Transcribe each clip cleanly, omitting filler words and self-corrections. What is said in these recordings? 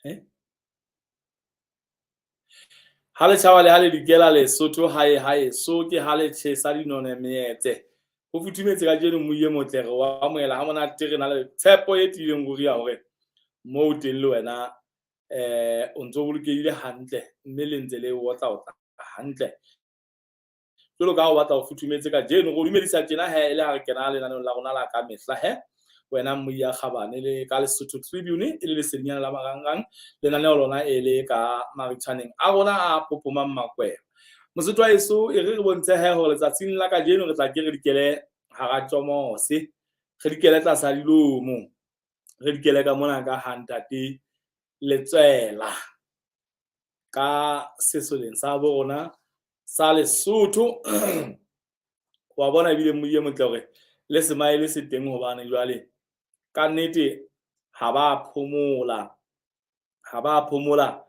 Eh? Ha le tjhaba le ha le dikela Lesotho hae hae so ke ha le tjhesa dinone meetse. Ho futhumetse kajeno moye motle re o amohela ha monate re na le tshepo e tiileng ruri ya hore moo teng le wena o ntso bolokehile hantle mme le ntse le otla otla hantle. Jwalo ka ha o batla ho futhumetse kajeno re o dumedisa tjena he e le ha re kena lenaneong la rona la ka mehla he wena Mmoiya Kgabane le ka Lesotho Tribune e le lesedinyana la marangrang lenaneo lona e le ka maritshwaneng a rona a pophomang makweba. Mosotho wa heso e re re bontshe he hore letsatsing la kajeno re tla ke re dikele hara tjomose, re dikele tlasa dilomo, re dikele ka mona ka ha ntate Letswela ka sesoleng sa bo rona sa Lesotho. Wa bona ebile Mmoiya motle hore le semaele se teng hobane jwale ka nnete ha ba phomola, ha ba phomola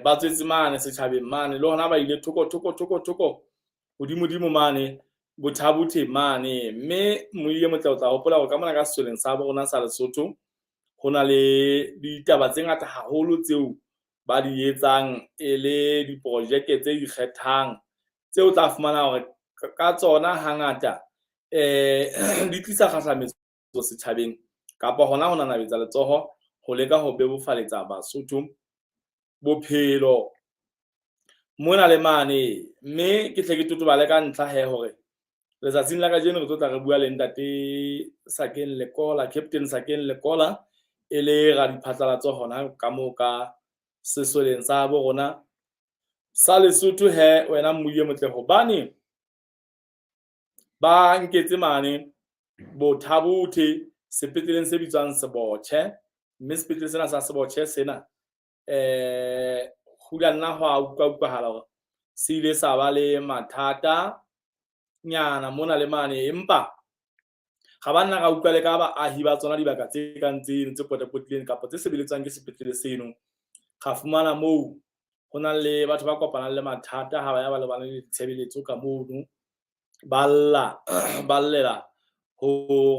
ba tswetse mane setjhabeng mane le hona ba ile thoko thoko thoko thoko hodimo dimo mane Bothabothe mane. Mme Mmoiya motle o tla hopola hore ka mona ka sesoleng sa bo rona sa Lesotho ho na le ditaba tse ngata haholo tseo ba di etsang e le diprojeke tse ikgethang tseo tla fumana hore ka tsona hangata di tlisa kgahlametso setjhabeng kapa hona ho nanabetsa letsoho ho leka ho bebofaletsa Basotho bophelo mona le mane. Mme ke tle ke totobale ka ntlha he hore letsatsing la kajeno re tlo tla re bua le ntate Sakeng Lekola, Captain Sakeng Lekola e le radiphatlalatso hona ka moo ka sesoleng sa bo rona sa Lesotho he wena Mmoiya motle hobane ba nketse mane Bothabothe sepetleleng se bitswang Sebotjhe, mme sepetlele sena sa Sebotjhe sena hula nna ho a utlwa utlwahala hore se ile sa ba le mathata nyana mona le mane, empa ga ba nna ra utlwa le ka baahi ba tsona dibaka tse kang tseno tse potapotileng kapa tse sebeletswang ke sepetlele seno. Ra fumana moo ho nang le batho ba kopanang le mathata ha ba ya ba lebane le ditshebeletso ka mono, ba lla ba llela ho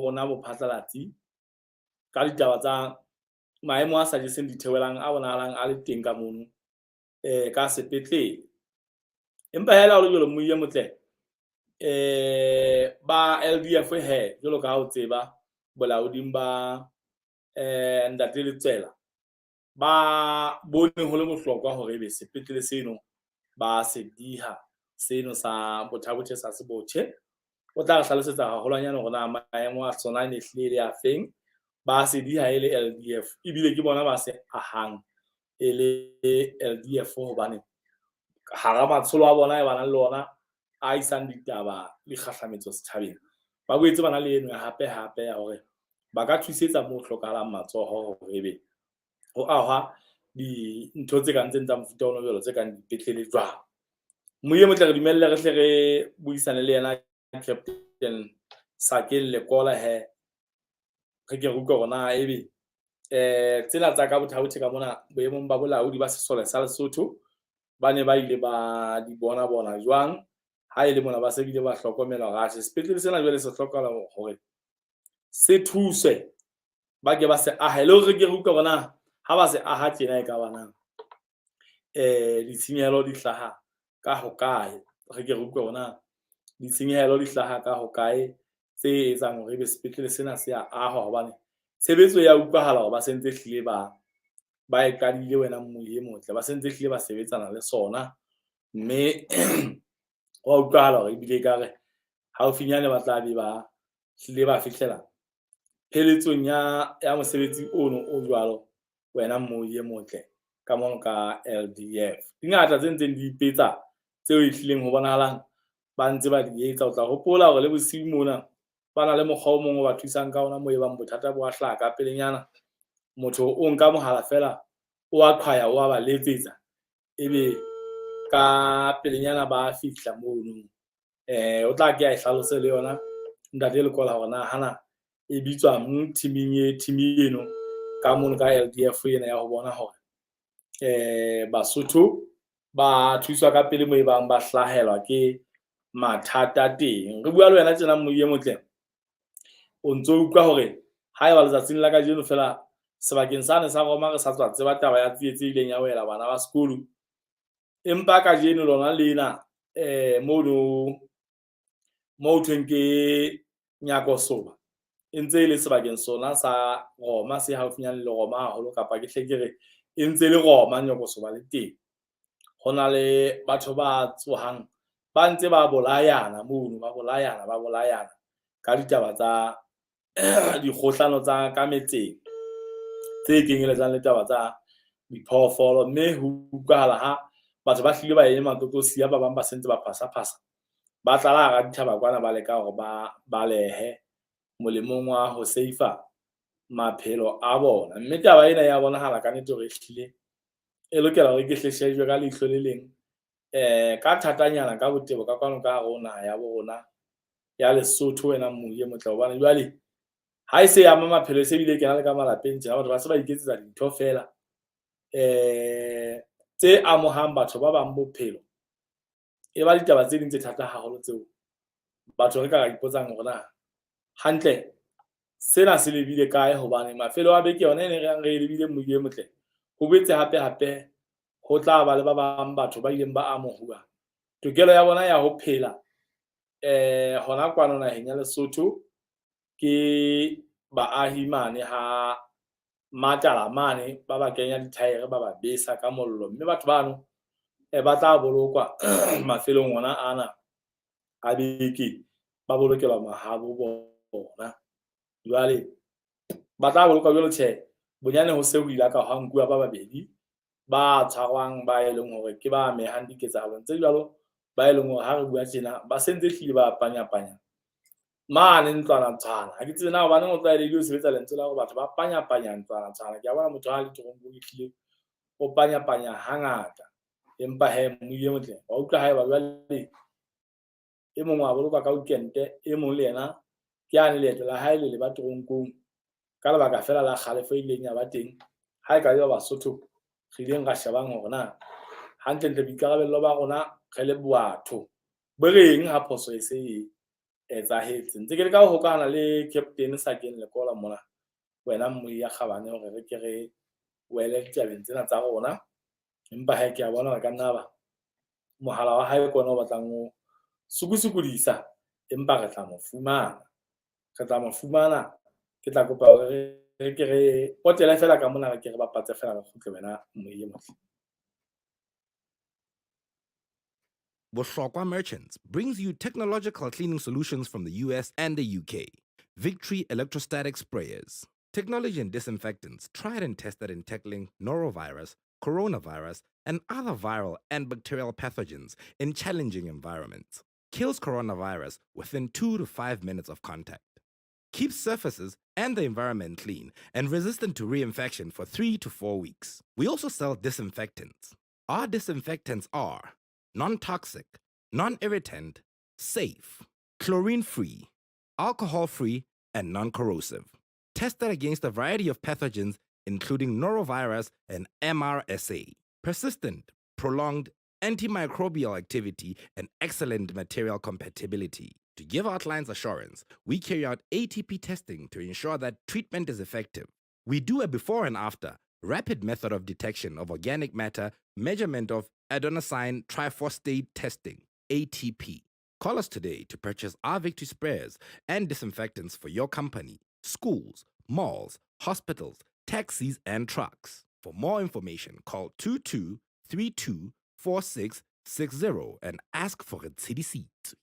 rona bophatlalatsi ka ditaba tsa maemo a sa jeseng ditheohelang a bonahalang a le teng ka mono ka sepetlele. Empa hela ho le jwalo Mmoiya motle ba LDF he jwalo ka ha o tseba bolaoding ba ntate Letswela ba bone ho le bohlokwa hore ebe sepetlele seno ba se diha seno sa Bothabothe sa Sebotjhe. O tla re hlalosetsa haholwanyane hore na maemo a sona ne hlile le a feng. Ba se diha e le LDF ebile ke bona ba se ahang e le LDF hobane hara matsholo a bona e ba nang le ona a isang ditaba le kgahlametso setjhabeng, ba boetse ba na le eno hape hape ya hore ba ka thusetsa moo hlokahalang matsoho hore ebe ho ahwa dintho tse kang tseno tsa mofuta ono jwalo tse kang dipetlele jwang. Mmoiya motle re dumelle re hle re buisane le yena Captain Sakeng Lekola he re ke re utlwe hore na ebe tsena tsa ka Bothabothe ka mona boemong ba bolaodi ba sesole sa Lesotho ba ne ba ile ba di bona bona jwang ha e le mona ba se bile ba hlokomela hore atjhe sepetlele sena jwale se hlokahala hore se thuswe ba ke ba se ahe le hore re ke re utlwe hore na ha ba se aha tjena e ka ba na ditshenyehelo di hlaha ka hokae, re ke re utlwe hore na ditshenyehelo di hlaha ka hokae tse etsang hore ebe sepetlele sena se a ahwa hobane tshebetso ya utlwahala hore ba sentse hlile ba e qadile wena Mmoiya motle, ba sentse hlile ba sebetsana le sona mme ho a utlwahala hore ebile ekare haufinyane ba tla be ba hlile ba fihlela pheletsong ya mosebetsi ono o jwalo wena Mmoiya motle ka mono ka LDF. Di ngata tse ntseng di ipetsa tseo e hlileng ho bonahalang ba ntse ba di etsa. O tla hopola hore le bosiu mona ba na le mokgwa o mong o ba thusang ka ona moo e bang bothata bo a hlaha ka pelenyana. Motho o nka mohala feela o a qhwaya o a ba letsetsa ebe ka pelenyana ba fihla mono. O tla ke a e hlalose le yona ntate Lekola hore na hana e bitswa teaming e team eno ka mono ka LDF ena ya ho bona hore Basotho ba thuswa ka pele moo e bang ba hlahelwa ke mathata teng. Re bua le wena tjena Mmoiya motle o ntso utlwa hore haeba letsatsing la kajeno feela Sebakeng sane sa Roma re sa tswa tseba taba ya tsietsi e ileng ya wela bana ba sekolo. Empa kajeno lona lena mono mo thweng ke Nyakosoba e ntse e le sebakeng sona sa Roma se haufinyane le Roma haholo, kapa ke hle ke re e ntse le Roma Nyakosoba le teng. Ho na le batho ba tsohang ba ntse ba bolayana mono, ba bolayana, ba bolayana ka ditaba tsa dikgohlano tsa ka metseng tse kenyeletsang le taba tsa diphoofolo. Mme ho utlwahala ha batho ba hlile ba eme matlotlosiya, ba bang ba sentse ba phasa-phasa, ba tlala hara dithaba kwana, ba leka hore ba balehe molemong wa ho save-a maphelo a bona. Mme taba ena ya bonahala ka nnete hore ehlile e lokela hore ke hle shejwe ka leihlo le leng ka thatanyana ka botebo ka kwano ka hare ho naha ya bo rona ya Lesotho. Wena mmohi e motle, hobane jwale ha e se e ama maphelo, e se ebile e kena le ka malapeng tjena, batho ba se ba iketsetsa dintho feela tse amohang batho ba bang bophelo. E ba ditaba tse ding tse thata haholo tseo batho re ka ra ipotsang hore na hantle sena se lebile kae, hobane mafelo a beke yona e ne re lebile mmohi e motle. Ho boetse hape hape ho tla ba le ba bang batho ba ileng ba amohuwa tokelo ya bona ya ho phela hona kwano naheng ya Lesotho ke baahi mane ha Matala mane, ba ba kenya dithaere, ba ba besa ka mollo. Mme batho bano ba tla bolokwa mafelong ona ana a beke, ba bolokelwa mahabo bona. Jwale ba tla bolokwa jwalo tjhe, bonyane ho se ho ile ka hwa nkuwa ba babedi ba tshwarwang, ba e leng hore ke ba amehang diketsahalong tse jwalo, ba e leng hore ha re bua tjena ba sentse hlile ba panyapanya mane ntlwanatshwana. Ha ke tsebe na hobaneng o tlwaelehile ho sebetsa lentswe la hore batho ba panyapanya ntlwanatshwana. Ke a bona motho ha le teronkong ehlile o panyapanya hangata. Empa hee mmohi e motle, wa utlwa haeba jwale e mong wa bolokwa ka weekend-e, e mong le yena ke yane leeto la hae le leba teronkong ka lebaka feela la kgalefo e ileng ya ba teng. Ha e ka eba Basotho re ileng ra shebang hore na hantlentle boikarabello ba rona re le batho bo reng ha phoso e se e etsahetse. Ntse ke leka ho hokahana le Captain Sakeng Lekola mona, wena mmohi ya kgabane, hore re ke re wele ditabeng tsena tsa rona. Empa hee ke a bona hore ka nna ba mohala wa hae ke ona o batlang o sukusukodisa, empa re tla mo fumana, re tla mo fumana. Ke tla kopa hore re ke re potele fela ka mona, re ke re bapatse fela, re kgutle wena mmohi e motle. Bohlokwa Merchants brings you technological cleaning solutions from the US and the UK. Victory electrostatic sprayers. Technology and disinfectants tried and tested in tackling norovirus, coronavirus, and other viral and bacterial pathogens in challenging environments. Kills coronavirus within 2 to 5 minutes of contact. Keeps surfaces and the environment clean and resistant to reinfection for 3 to 4 weeks. We also sell disinfectants. Our disinfectants are non-toxic, non-irritant, safe, chlorine-free, alcohol-free, and non-corrosive. Tested against a variety of pathogens, including norovirus and MRSA. Persistent, prolonged antimicrobial activity and excellent material compatibility. To give our clients assurance, we carry out ATP testing to ensure that treatment is effective. We do a before and after rapid method of detection of organic matter, measurement of adenosine triphosphate testing, ATP. Call us today to purchase our Victory sprayers and disinfectants for your company, schools, malls, hospitals, taxis, and trucks. For more information, call 22324660 and ask for a city seat.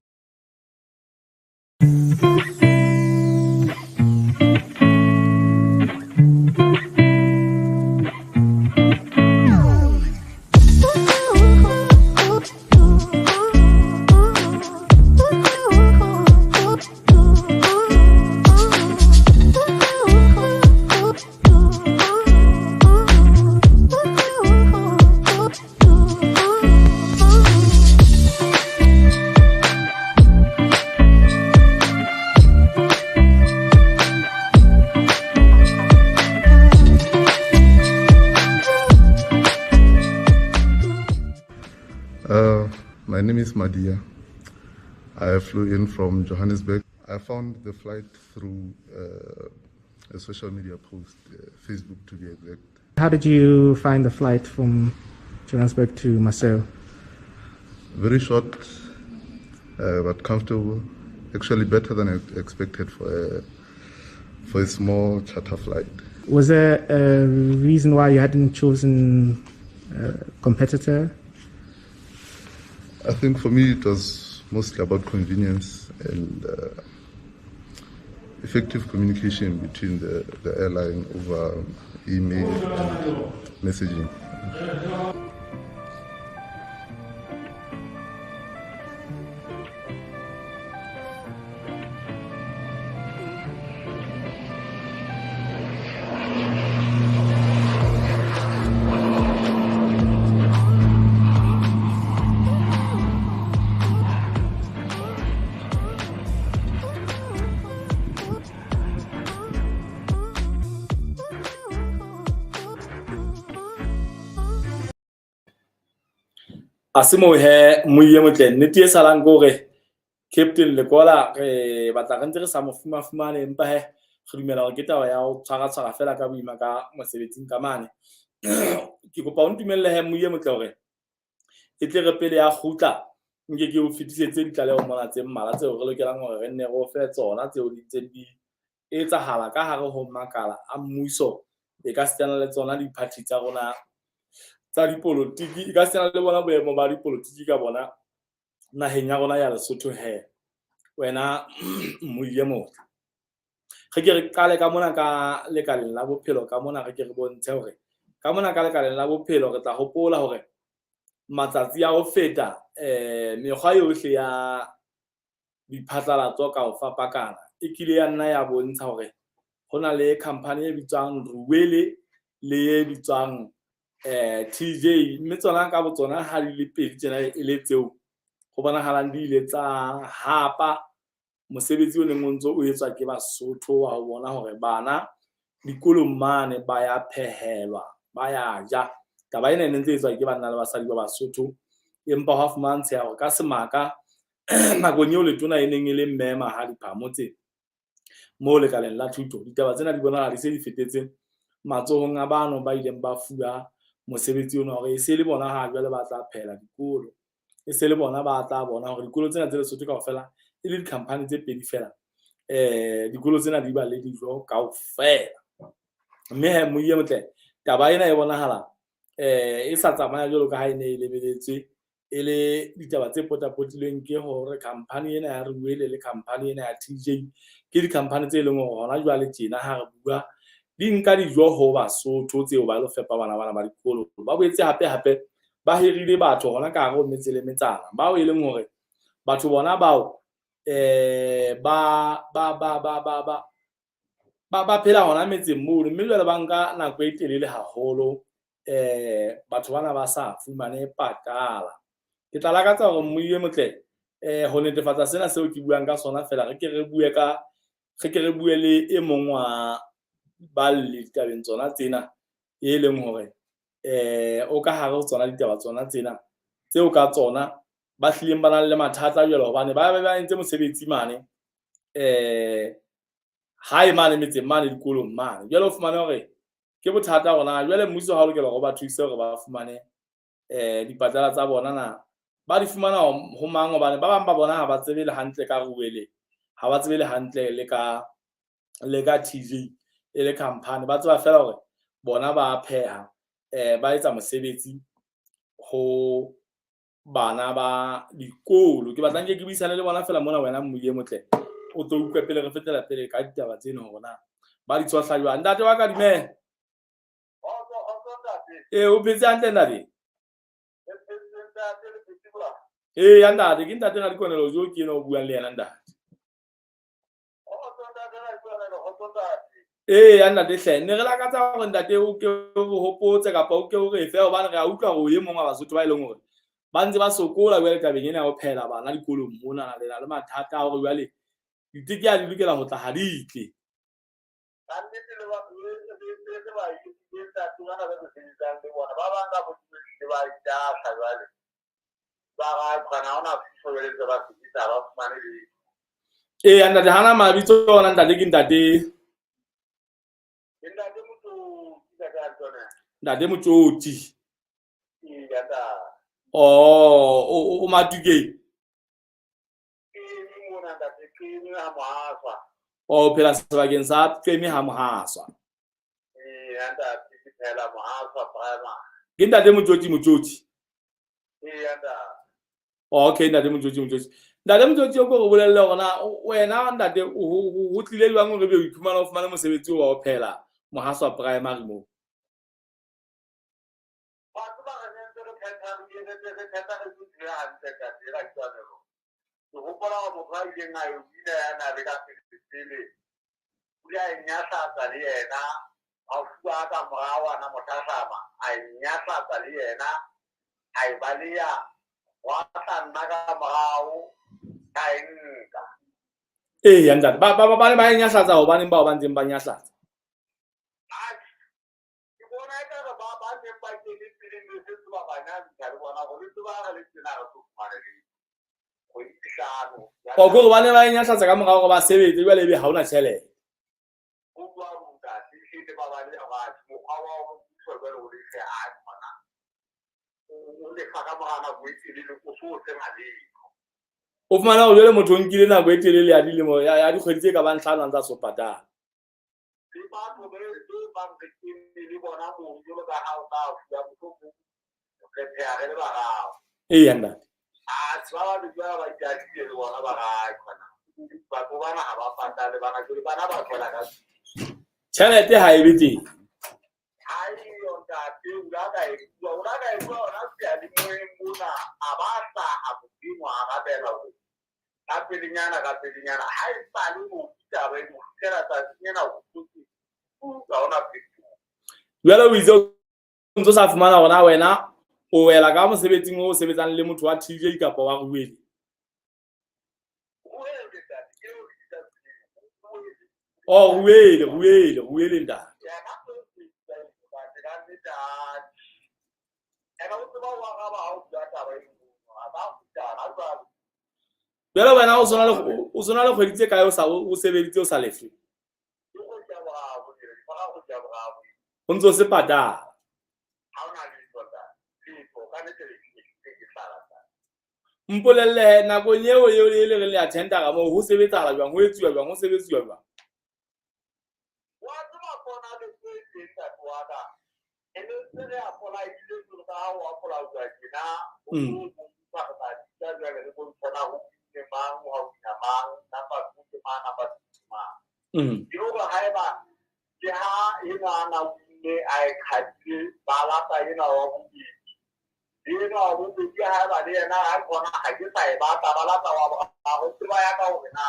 My name is Madia. I flew in from Johannesburg. I found the flight through a social media post, Facebook to be exact. How did you find the flight from Johannesburg to Maseru? Very short, but comfortable. Actually better than I expected for a small charter flight. Was there a reason why you hadn't chosen a competitor? I think for me it was mostly about convenience and effective communication between the airline over email and messaging. A se moo he moiye motle nnete e salang ke hore Captain Lekola re batla re ntse re sa mo fumafumane, empa he re dumela hore ke taba ya ho tshwaratshwara fela ka boima ka mosebetsing ka mane. Ke kopa o ntumelle he moiye motle hore e tle re pele ya kgutla nke ke o fetisetse ditlaleho mona tse mmalwa tseo re lokelang hore re nne re o fe tsona tseo di ntseng di etsahala ka hare ho makala a mmuso, e ka sitana le tsona di-party tsa rona tsa dipolotiki, e ka sitana le bona boemo ba dipolotiki ka bona naheng ya rona ya Lesotho. He wena moiye motle, re ke re qale ka mona ka lekaleng la bophelo ka mona, re ke re bontshe hore ka mona ka lekaleng la bophelo re tla hopola hore matsatsi a ho feta mekgwa yohle ya diphatlalatso ka ho fapakana e kile ya nna ya bontsha hore ho na le company e bitswang Ruwele le e bitswang TJ, mme tsona ka botsona ha di le pedi tjena e le tseo ho bonahalang di ile tsa hapa mosebetsi o neng o ntso o etswa ke Basotho wa ho bona hore bana dikolong mane ba ya phehelwa, ba ya ja. Taba ena e ne ntse etswa ke banna le basadi ba Basotho, empa hwa fumantsheha hore ka semaka nakong eo letona e neng e le Mme Mahali Phamotse moo lekaleng la thuto, ditaba tsena di bonahala di se di fetetse matsohong a bano ba ileng ba fuwa mosebetsi ona hore e se le bona ha jwale ba tla phehela dikolo, e se le bona ba tla bona hore dikolo tsena tse Lesotho kaofela e le di-company tse pedi fela, dikolo tsena di ba le dijo kaofela. Mme he moiye motle, taba ena e bonahala e sa tsamaya jwalo ka ha e ne e lebeletswe, e le ditaba tse potapotilweng ke hore company ena ya Ruwele le company ena ya TJ ke di-company tse leng hore hona jwale tjena ha re bua di nka dijo ho Basotho tseo ba lo fepa bana bana ba dikolo. Ba boetse hape hape ba hirile batho hona ka hare ho metse le metsana bao e leng hore batho bona bao ba phela hona metseng mono, mme jwale ba nka nako e telele haholo batho bana ba sa fumane patala. Ke tla lakatsa hore moiye motle ho netefatsa sena seo ke buang ka sona fela, re ke re bue ka re ke re bue le e mong wa balli ditabeng tsona tsena e leng hore o ka hare ho tsona ditaba tsona tsena tseo ka tsona ba hlileng ba nang le mathata jwale, hobane ba ba entse mosebetsi mane hae mane metseng mane dikolong mane. Jwale o fumane hore ke bothata hore na jwale mmuso ha o lokela hore ba thuse hore ba fumane dipatala tsa bona na ba di fumana ho mang, hobane ba bang ba bona ha ba tsebe le hantle ka Ruwele, ha ba tsebe le hantle le ka TJ e le company, ba tseba fela hore bona ba pheha ba etsa mosebetsi ho bana ba dikolo. Ke batla nke ke buisane le bona fela mona wena moiye motle, o tlo utlwe pele re fetela pele ka ditaba tseno hore na ba di tshohla jwang. Ntate wa ka dumela. O phetse hantle ntate? Ya ntate, ke ntate Radikonelo jo ke ena o buang le yena ntate. Ya ntate hle, ne re lakatsa hore ntate o ke o re hopotse kapa o ke o re fe, hobane re a utlwa hore o e mong wa Basotho ba e leng hore ba ntse ba sokola jwale tabeng ena ya ho phehela bana dikolong mona, le na le mathata a hore jwale diteke ha di lokela ho tla ha di tle. Ntate hana mabitso ona ntate ke ntate. Ntate Motjotji. Oh, o Matukeng. O phela sebakeng sa Qeme ha Mohaswa. Ke ntate Motjotji Motjotji. Okay, ntate Motjotji Motjotji. Ntate Motjotji, o ko re bolelle hore na wena ntate ho tlile jwang hore ebe o iphumana o fumane mosebetsi wa ho phela Mohaswa Primary moo? Ke hopola hore motho a ileng a e wina ya na le ka pele o ile a e nyahlatsa le yena, a fuwa ka morao ana mohlahlama, a e nyahlatsa le yena, a e baleya, wa tla nna ka morao, ka e nka. Eya ntate, ba ne ba e nyahlatsa hobaneng bao ba ntseng ba nyahlatsa? Ke bona ekare ba neng ba kene pele ne se tseba ba nyantsha le bona gore le tseba re le tsena re tlo fumana le kgwedi tse hlano. O kore ba ne ba e nyahlatsa ka morao gore ba sebetse jwale ebe ha hona tjhelete. Ho jwalo ntate, ehlile ba baleha batho, mokgwa wa hore mmuso jwale o lefe a ngwana. O lefa ka mora nako e telele, o so o sena letho. O fumana hore jwale motho o nkile nako e telele ya dilemo, ya dikgwedi tse ka bang hlano a ntsa so patala. Le batho be bang re kene le bona moo, jwalo ka ha o ka fuwa mohlomong re pheha re le bararo. Eya ntate. Atjhe, ba babedi ba ba ikadile le bona ba rae kgona. Batho bana ha ba patale bana, jwale bana ba tswela ka tjhelete ha e be teng. Ha eyo ntate, o la ka e bua, o la ka e bua hona seyalemoyeng mona, a ba hlaha Modimo a arabela hore ka pelenyana, ka pelenyana, ha e sale mo taba e mo fihlela tsatsing ena ho thotse, ha hona phetoho. Jwale o itse o ntso sa fumana hore na wena o wela ka mosebetsing o sebetsang le motho wa TJ kapa wa Ruele? Oh, Ruele, Ruele, Ruele ntate. Jwale wena o sona le kgwedi tse kae o sa o sebeditse o sa lefe? O ntso se patala. Mpolelle nakong eo eo e le re le a tendera moo ho sebetsahala jwang, ho etsuwa jwang, ho sebetsiwa jwang? Wa tseba pona le tse teng ntate wa ka. E ne ntse re apply-ile jwalo ka ha o apply-uwa tjena, o tlo bontsha re tla bitsa jwale re bontshe na ho win-ne mang, ha o win-a mang, number 2 ke mang, number 3 ke mang. Ke hore haeba ke ha enwa a na win-ne a e qhadile, ba lata enwa wa bobedi. Enwa wa bobedi haeba le yena ha kgona ha ke sa e batla, ba lata wa boraro. Tseba ya ka hore na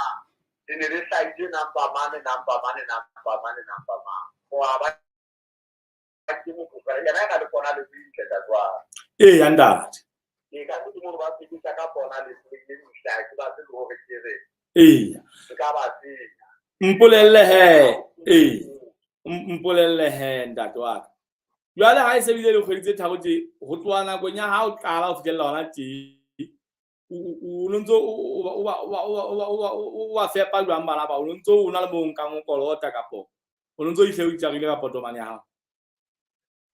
le ne le hlahile number mane, number mane, number mane, number mane. Ho ba ke motho fela, yena e na le pona le ntle ka jwang. Eya ntate. Ke ka se mo ba sebetsa ka pona le le mihla ke ba se le hore ke re. Eya. Ke ka ba tsenya. Mpolelle he. Ee. Mpolelle he ntate wa ka. Jwale ha e sebedile dikgwedi tse tharo tje, ho tloha nakong ya ha o qala ho fihlella hona tje, o no ntso o ba fepa jwang bana ba? O no ntso o na le moo o nkang o kolota kapo o no ntso ihle o itjarile ka potomane ya hao?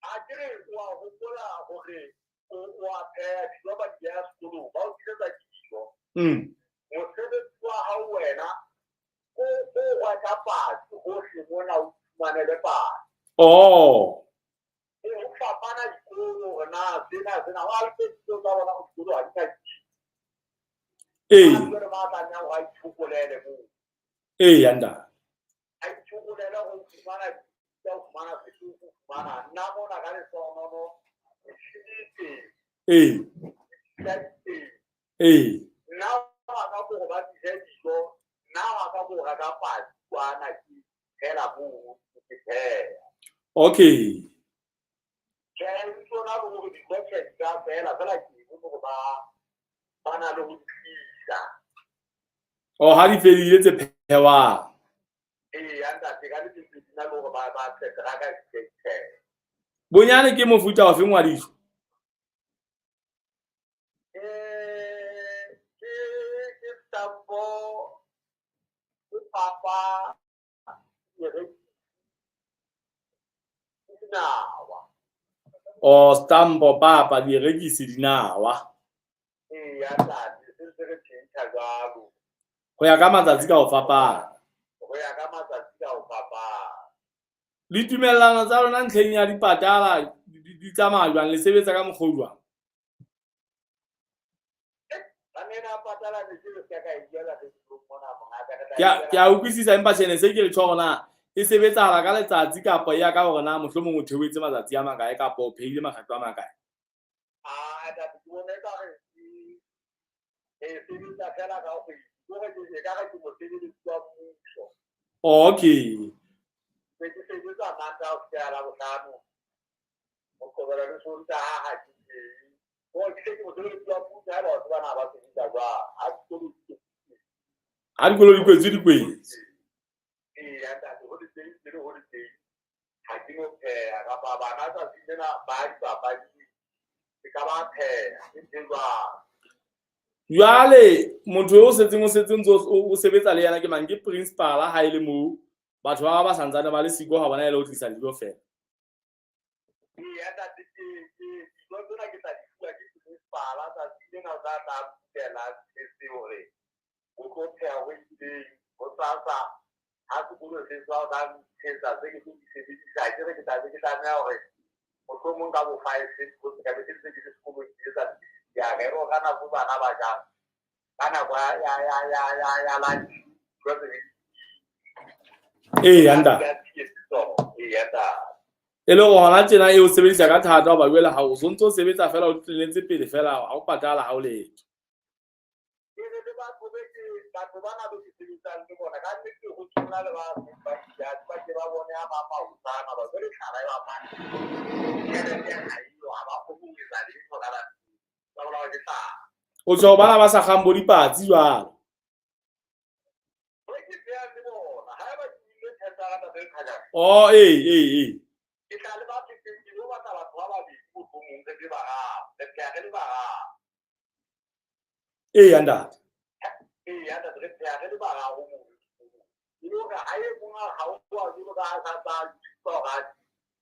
A ke re o a hopola hore o a pheha dijo ba di beha sekolong, ba o tlisetsa dijo. Mosebetsi wa hao wena o reka patsi hohle mona o ifumanele patsi. Oh. E ho fapana dikolo hore na sena sena wa le tse tsa bona ho dikolo ha di na dijo. Ee. Ba ba tlamehang hore a itshokolele moo. Ee, ntate. A itshokolele ho fumana dijo, ho fumana setofo, ho fumana nna mona ka lehlohonolo, metjhini e teng. Ee. Ditsa di teng. Ee. Nna wa ka ko ba tlise dijo, nna wa ka ko reka patsi kwana ke phela moo ke pheha. Okay. Tjhe, e tsona le hore di-option tsa fela, fela ke bone hore ba na le ho tlisa. Oh, ha di fedile tse phehwang. Ee, ya ntate, ka le tse di na le hore ba tle teraka di tle. Bonyane ke mofuta ofe wa dijo? Ke stampo, ke papa, ke dinawa. O stampo papa dierekisi dinawa. Eya ntate, se ntse re tjhentjha jwalo. Ho ya ka matsatsi ka ho fapana. Ho ya ka matsatsi ka ho fapana. Ditumellano tsa lona ntlheng ya dipatala di tsamaya jwang? Le sebetsa ka mokgwa o jwang? Ke a utlwisisa, empa tjhene se ke re tjho hore na e sebetsahala ka letsatsi kapa e ya ka hore na mohlomong o theohetse matsatsi a makae kapa o phehile makgetlo a makae. Okay. Ha dikolo di kwetswe di kwetse. Eya ntate, ho le teng le ho le teng. Ha ke no pheha kapa bana tsatsing lena ba dipapading. Ke ka ba pheha, ke ntho e jwalo. Jwale motho o setseng o setse ntse o sebetsa le yena ke mang? Ke principal ha e le moo batho ba ba santsane ba le siko ha bona e le ho tlisa dijo fela. Eya ntate, ke dijo tsena ke tla di fuwa ke principal tsatsing lena o tla tla mputela ntjhetse hore o tlo pheha ho itseng hosasa ha sekolo se tswa o tla ntshetsa tse ke tlo di sebedisa. Ke re ke tla be ke tlameha hore mohlomong ka bo 5 6 go se ka be ke ntse ke le sekolong ke etsa mesebetsi ya ka. E re ka nako bana ba jang ka nako ya lunch dijo tse be Eya ntate. Eya ntate. E le hore hona tjena e o sebedisa ka thata hoba jwale ha o sontso o sebetsa fela o tleletse pele fela ha o patala ha o letho. Ke re le batho be ke batho bana be ke sebetsang le bona ka nnete ho tshwana le ba seng ba dijadi ba ke ba bone a mang mahosana ba jwale tlala e ba mane tjhelete ha eyo ha ba kgone ho etsa letho ka lapeng ba bolawa ke tlala. O tjho bana ba sa kgang bo dipatsi jwalo. Be ke phehang le bona haeba ke ile thendara ntate Lekhanyane. Oh ee ee ee. Ke tla le ba pheteng ke lo batla batho ba babedi mohlomong re be bararo re pheha re le bararo. Eya ntate. Eya ntate, re pheha re le bararo moo sekolong. E le hore ha e mong a kgaoha jwalo ka ha sa tsa ithuta hore a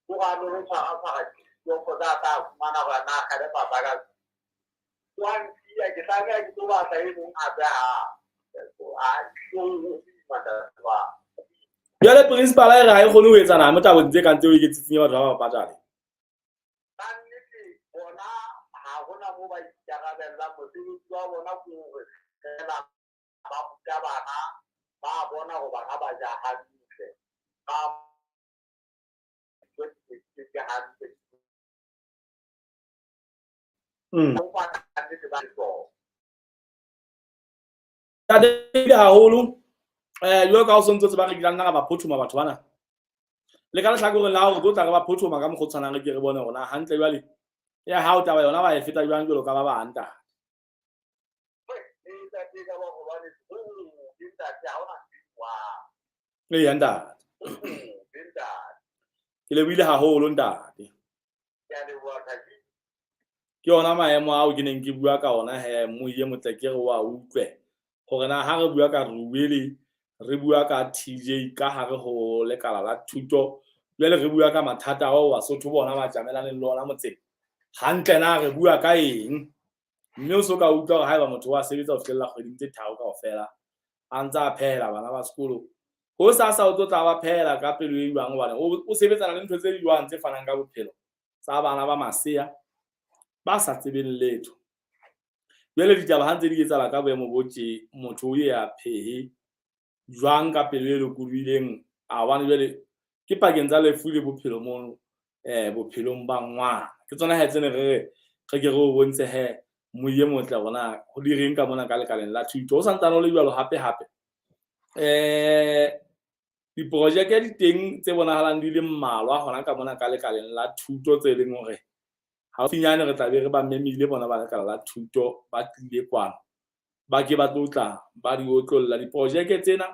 hore a lo tshwara tshwara ditofo tsa tla fumana hore na kgale papa ka wa ntsiya ke tlameha ke tlo batla e mong a beha a ntate wa. Jwale principal e re ha e kgone ho etsa nama tabeng tse kang tseo e iketsetseng batho ba ba patale. Ka nnete bona ha hona moo ba ikarabellang mosebetsi wa bona ke hore fela ba ruta bana ba bona hore bana ba ja hantle ba ke hantle. Ka nnete ba le tsona. Ntate haholo jwalo ka o sontso tseba re kila nna ra ba phothoma batho bana. Le ka lehlakoreng la hore tlo tla re ba phothoma ka mokgwa o tshwanang re ke re bone hore na hantle jwale ya hao taba yona ba e feta jwang jwalo ka ba bang ntate. Eya ntate. Ke lebohile haholo ntate. Ke yona maemo ao ke neng ke bua ka ona he moye motle ke re wa utlwe hore na ha re bua ka Ruwele re bua ka TJ ka hare ho lekala la thuto jwale re bua ka mathata ao Basotho bona ba tjamelaneng le ona motseng hantle na re bua ka eng mme o so ka utlwa hore haeba motho wa sebetsa ho fihlella kgweding tse tharo kaofela a ntse a phehela bana ba sekolo ho sasa o tlo tla ba phehela ka pelo e jwang hobane o sebetsana le ntho tse jwang tse fanang ka bophelo tsa bana ba masea ba sa tsebeng letho. Jwale ditaba ha ntse di etsahala ka boemo bo tje motho o ye a phehe jwang ka pelo e lokolohileng a hobane jwale ke pakeng tsa lefu le bophelo mono bophelong ba ngwana. Ke tsona he tsene re re ke re o bontshe he moye motle rona ho di reng ka mona ka lekaleng la thuto. Ho santsane ho le jwalo hape hape diprojeke di teng tse bonahalang di le mmalwa hona ka mona ka lekaleng la thuto tse leng hore haufinyane re tla be re ba memile bona ba lekala la thuto ba tlile kwano ba ke ba tlo tla ba di otlolla. Diprojeke tsena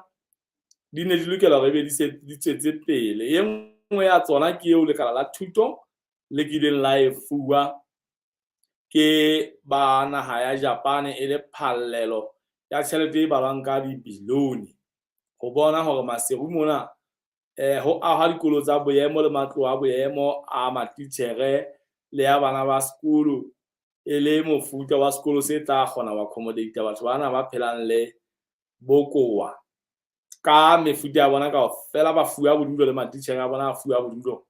di ne di lokela hore ebe di se di tswetse pele. E nngwe ya tsona ke eo lekala la thuto le kileng la e fuwa ke ba naha ya Japan e le phallelo ya tjhelete e balwang ka dibilione ho bona hore Maseru mona ho ahwa dikolo tsa boemo le matlo a boemo a matitjhere le ya bana ba sekolo e le mofuta wa sekolo se tla kgona ho accommodate batho bana ba phelang le bokowa ka mefuta ya bona kaofela, ba fuwa bodulo le matitjhere a bona a fuwa bodulo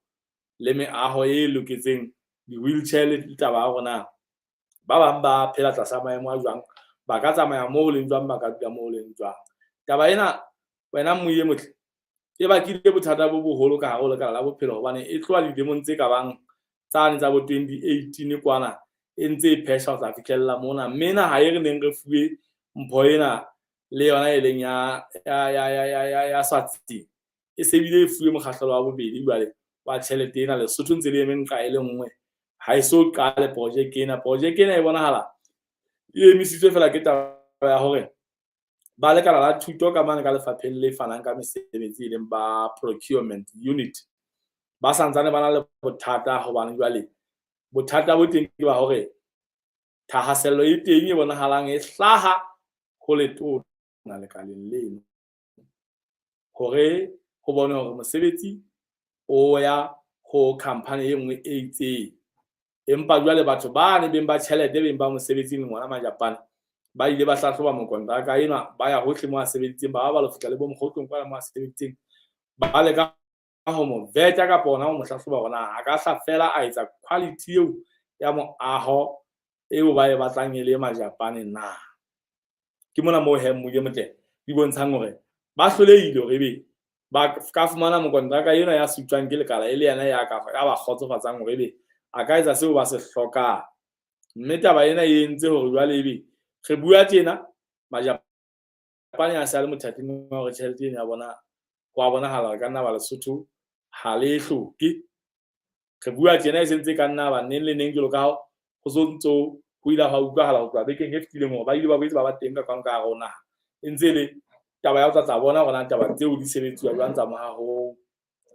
le meaho e loketseng di-wheelchair le taba ya hore na ba bang ba phela tlasa maemo a jwang, ba ka tsamaya moo leng jwang, ba ka dula moo leng jwang. Taba ena wena moye motle e bakile bothata bo boholo ka hare ho lekala la bophelo, hobane e tloha dilemong tse ka bang tsane tsa bo 2018 kwana e ntse e phesha ho tla fihlella mona, mme naha e re neng re fuwe mpho ena le yona e leng ya Swatsing e se bile e fuwe mokgahlelo wa bobedi jwale wa tjhelete ena. Lesotho ntse le eme nqa e le nngwe, ha e so qale projeke ena. Projeke ena e bonahala e emisitswe fela ke taba ya hore ba lekala la thuto ka mane ka lefapheng le fanang ka mesebetsi e leng ba procurement unit ba santsane ba na le bothata, hobane jwale bothata bo teng ke ba hore thahasello e teng e bonahalang e hlaha ho letona lekaleng leno hore ho bone hore mosebetsi o ya ho khampani e nngwe e itseng. Empa jwale batho ba ne beng ba tjhelete beng ba mosebetsi leng ona Majapane ba ile ba hlahloba mokontraka enwa, ba ya hohle mo a sebeditseng, ba ba lo fihla le bo mokgotlong kwana mo a sebeditseng, ba leka ho mo veta kapa hona ho mo hlahloba hore na a ka hla fela a etsa quality eo ya moaho eo ba e batlang e le Majapane na. Ke mona moo he mmuye motle di bontshang hore ba hlolehile hore ebe ba ka fumana mokontraka ena ya sutswang ke lekala e le yena ya ka ya ba kgotsofatsang hore ebe a ka etsa seo ba se hlokang. Mme taba ena e entse hore jwale ebe re bua tjena Majapane a se a le mothating wa hore tjhelete ena ya bona ho a bonahala hore ka nna ba Lesotho ha le e hloke. Re bua tjena e sentse ka nna ba neng le neng jwalo ka ho so ntso ho ile ha utlwahala ho tloha bekeng e fetileng hore ba ile ba boetse ba ba teng ka kwano ka hare ho naha. E ntse le taba ya ho tla tla bona hore na taba tseo di sebetsiwa jwang tsa mohaho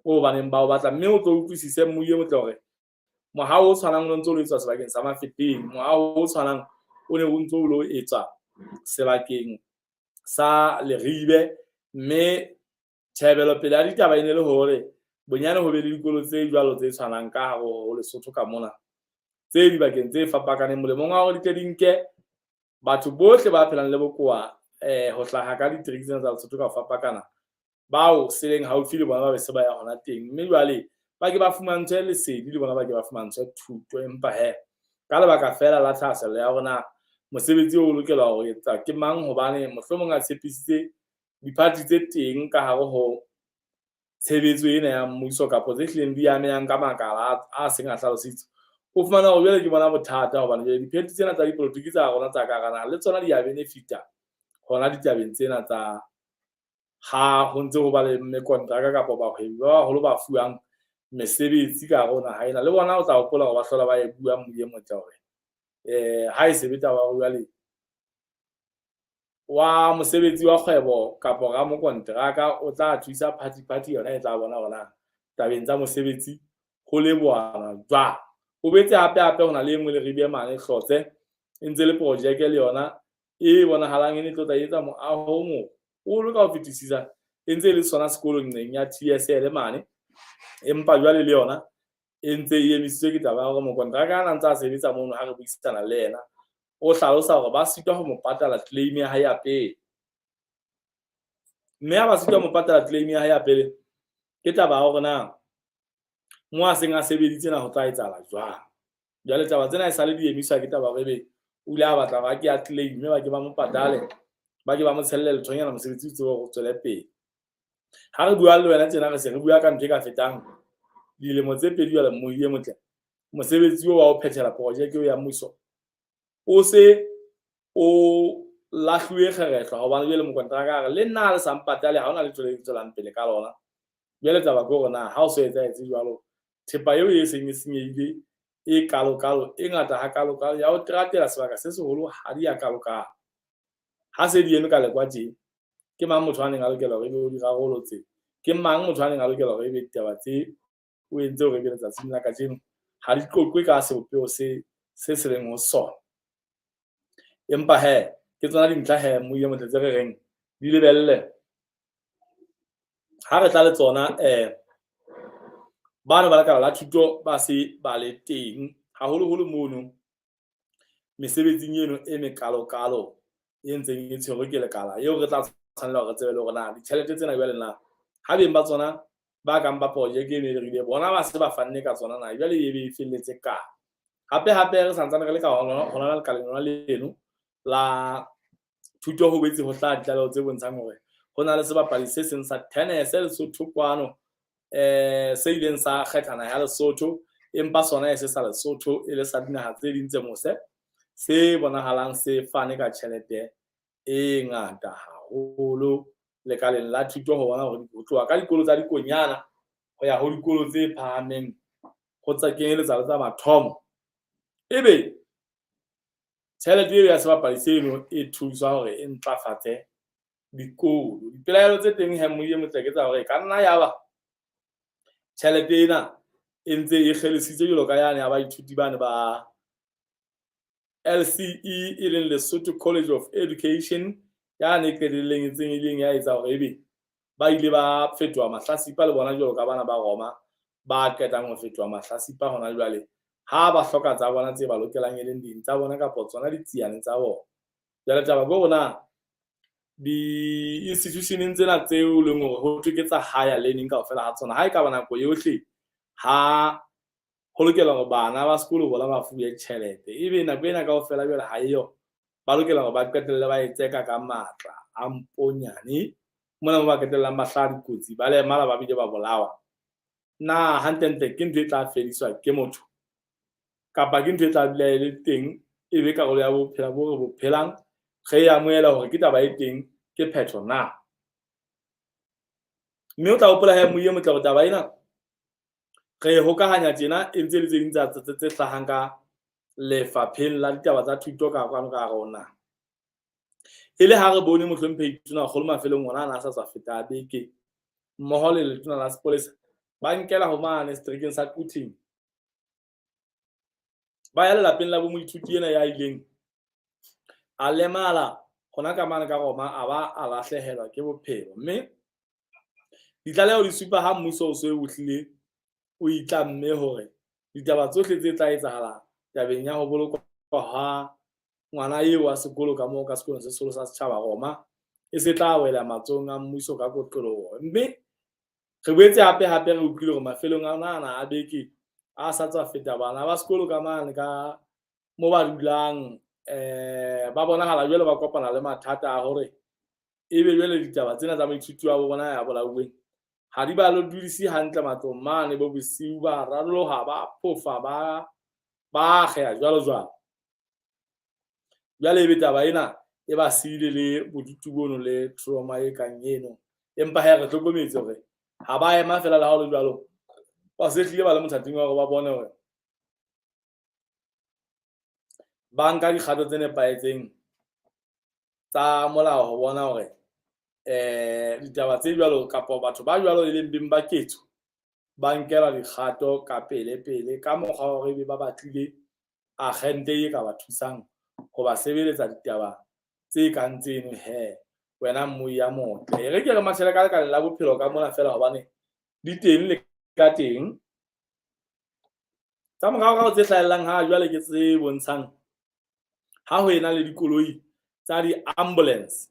o baneng ba o batla. Mme o tlo utlwisise mmuye motle hore mohaho o tshwanang o ntse o lo etswa sebakeng sa Mafeteng, mohaho o tshwanang o ne o ntse o lo etswa sebakeng sa Leribe, mme tjhebelopele ya ditaba e ne le hore bonyane ho be le dikolo tse jwalo tse tshwanang ka hare ho Lesotho ka mona tse dibakeng tse fapakaneng, molemong wa hore di tle di nke batho bohle ba phelang le bokowa ho hlaha ka districts tsena tsa Lesotho ka ho fapakana, bao seleng haufi le bona ba be se ba ya hona teng. Mme jwale ba ke ba fumantshwe lesedi le bona ba ke ba fumantshwe thuto, empa he ka lebaka fela la thahasello ya hore na mosebetsi o lokela ho etsa ke mang, hobane mohlomong a tshepisitse diphathi tse teng ka hare ho tshebetso ena ya mmuso kapa tse hlileng di amehang ka makala a seng a hlalositswe, o fumana hore jwale ke bona bothata hobane jwale diphethi tsena tsa dipolotiki tsa rona tsa ka hara naha le tsona di a benefita hona ditabeng tsena tsa ha ho ntse ho ba le mekontraka kapa bahwebi ba baholo ba fuwang mesebetsi ka hare ho naha ena. Le bona o tla hopola hore ba hlola ba e bua moye motle hore ha e sebe taba ya hore jwale wa mosebetsi wa kgwebo kapa ramokonteraka o tla thusa party, party yona e tla bona hore na tabeng tsa mosebetsi ho lebohana jwang. O boetse hape hape ho na le e nngwe Leribe mane Hlotse e ntse le projeke le yona e bonahalang e ne tlo tla etsa moaho o moholo ka ho fetisisa, e ntse e le sona sekolo nqeng ya TSL mane, empa jwale le yona e ntse e emisitswe ke taba ya hore mokonteraka a ntse a sebetsa mono. Ha re buisana le yena o hlalosa hore ba sitwa ho mo patala claim ya hae ya pele, mme ha ba sitwa ho mo patala claim ya hae ya pele ke taba ya hore na mo a seng a sebeditse na ho tla etsahala jwang. Jwale taba tsena e sale di emiswa ke taba hore ebe o ile a batla ba ke a claim, mme ba ke ba mo patale, ba ke ba mo tshelle lethonyana mosebetsi o tsebe hore o tswele pele. Ha re bua le wena tjena re se re bua ka ntho e ka fetang dilemo tse pedi jwale moye motle mosebetsi o wa ho phethela projeke eo ya mmuso o se o lahluwe kgerehlwa, hobane jwale mokontraka a re le nna ha le sa mpatale ha hona letho le tswelang pele ka lona. Jwale taba ke hore na ha o so etsahetse jwalo thepa eo e seng e senyehile e kalokalo e ngata ha kalokalo ya ho teratela sebaka se seholo ha di ya kalokalo, ha se di eme ka lekwa tje, ke mang motho a neng a lokela hore ebe o di rarolotse? Ke mang motho a neng a lokela hore ebe ditaba tse o entse hore ebe letsatsing la kajeno ha di qoqwe ka sebopeho se se se leng ho sona? Empa he ke tsona dintlha he moye motle tse re reng di lebelle ha re tla le tsona. Bana ba lekala la thuto ba se ba le teng Haholoholo mono mesebetsing eno e mekalokalo e ntseng e tshwerwe ke lekala eo re tla tshwanela hore re tsebe le hore na ditjhelete tsena jwale na ha beng ba tsona ba kang ba projeke eno e re rile bona ba se ba fanne ka tsona na jwale e be e felletse kae. Hape hape re santsane re le ka hona lekaleng lona leno la thuto ho boetse ho hlaha ditlaleho tse bontshang hore ho na le sebapadi se seng sa tennis Lesotho kwano se ileng sa kgetha naha ya Lesotho empa sona e se sa Lesotho e le sa dinaha tse ding tse mose se bonahalang se fane ka tjhelete e ngata haholo lekaleng la thuto ho bona hore ho tloha ka dikolo tsa dikonyana ho ya ho dikolo tse phahameng ho tsa kenyeletsa le tsa mathomo ebe tjhelete eo ya sebapadi seno e thusa hore e ntlafatse dikolo. Dipelaelo tse teng he Moie Motle ke tsa hore e ka nna yaba tjhelete ena e ntse e kgelesitswe jwalo ka yane ya baithuti bane ba LCE e leng Lesotho College of Education yane e qetelleng e tseng e ileng ya etsa hore ebe ba ile ba fetoha mahlasipa le bona jwalo ka bana ba Roma ba qetang ho fetoha mahlasipa hona jwale ha ba hloka tsa bona tse ba lokelang e leng ding tsa bona kapa tsona ditsiane tsa bona. Jwale taba ke hore na di-institutioneng tsena tseo leng hore ho thwe ke tsa higher learning kaofela ha tsona ha e ka ba nako yohle ha ho lokela hore bana ba sekolo bona ba fuwe tjhelete ebe nako ena kaofela jwale ha eyo ba lokela hore ba qetelle ba e tseka ka matla a mponyane mona mo ba qetellang ba hlaha dikotsi ba lemala ba bile ba bolawa. Na hantlentle ke ntho e tla fediswa ke motho kapa ke ntho e tla dula e le teng e be karolo ya bophelo bo re bo phelang re e amohela hore ke taba e teng ke phetho na? Mme o tla hopola he Moie Motle hore taba ena re e hokahanya tjena e ntse le tse ding tsa tse hlahang ka lefapheng la ditaba tsa thuto ka kwano ka hare ho naha. E le ha re bone mohlomphehi Tonakgolo mafelong ona a na sa tswa feta beke mmoho le letona la sepolesa ba nkela ho mane seterekeng sa Quthing ba ya lelapeng la bo moithuti ena ya ileng a lemala hona ka mane ka Roma a ba a lahlehelwa ke bophelo. Mme ditlaleho di supa ha mmuso o se o hlile o itlamme hore ditaba tsohle tse tla etsahala tabeng ya ho bolokwa ha ngwana eo wa sekolo ka moo ka sekolong se seholo sa setjhaba Roma e se tla wela matsohong a mmuso ka kotloloho. Mme re boetse hape hape re utlwile hore mafelong a ona a beke a sa tswa feta bana ba sekolo ka mane ka mo ba dulang ba bonahala jwale ba kopana le mathata a hore ebe jwale ditaba tsena tsa moithuti wa bona ya bolauweng ha di ba dudise hantle matlong mane bo bosiu ba raroloha ba phofa ba ba akgeha jwalo jwalo. Jwale ebe taba ena e ba siile le bodutu bono le trauma e kang eno. Empa he re hlokometse hore ha ba ema fela le ha ho le jwalo ba se hlile ba le mothating wa hore ba bone hore ba nka dikgato tse nepahetseng tsa molao ho bona hore ditaba tse jwalo kapa batho ba jwalo e leng beng ba ketso ba nkela dikgato ka pele pele ka mokgwa wa hore ebe ba batlile agente e ka ba thusang ho ba sebeletsa ditaba tse kang tseno he wena mmui ya motle. E re ke re mathele ka lekaleng la bophelo ka mona fela hobane di teng le ka teng. Tsa moraorao tse hlahellang ha jwale ke tse bontshang ha ho ena le dikoloi tsa di-ambulance.